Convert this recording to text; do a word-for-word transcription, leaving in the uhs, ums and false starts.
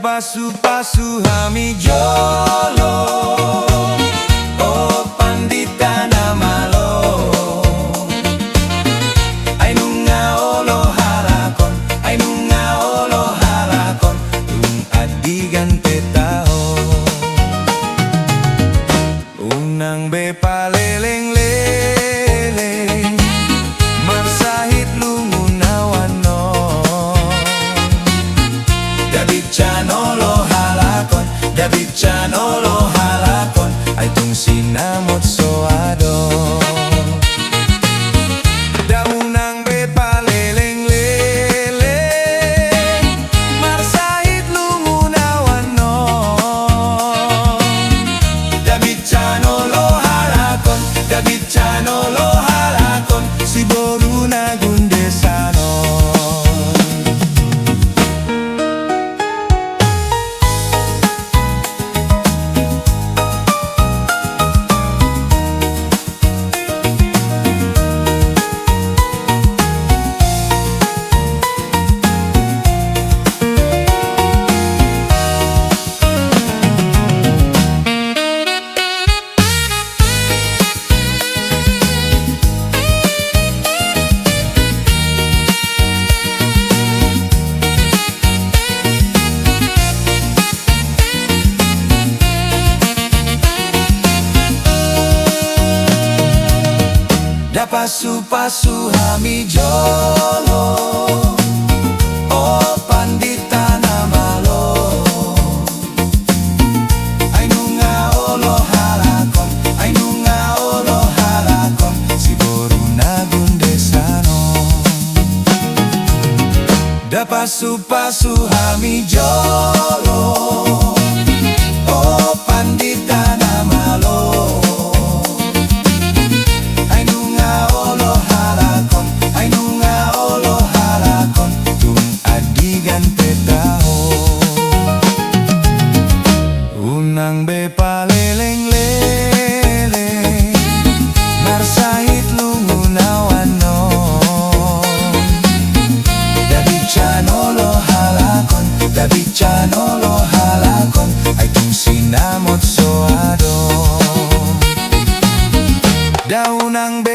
Pasupasu hami jolo, o pandita na malo. Ai nunga olo halak on, ai nunga olo halak on, tung andigan pe taho. Unang be palelengleleng marsahit lungun awan on. Dabincan olo halak on, dabincan olo halak on, ai tung sinamot so adong. Da unang be palelengleleng marsahit lungun awan on. Dabincan olo halak on, dabincan olo halak on, siboru na gundesan on. Da pasupasu hami jolo, o pandita na malo. Ai nunga olo halak on, ai nunga olo halak on, siboru na gundesan on. Da pasupasu hami jolo, o pandita na malo. Ai nunga olo halak on, ai nunga olo halak on, tung andigan pe taho. Unang be palelengleleng marsahit lungun awan on. Dabincan olo halak on, dabincan olo halak on, ai tung sinamot so adong. Da unang be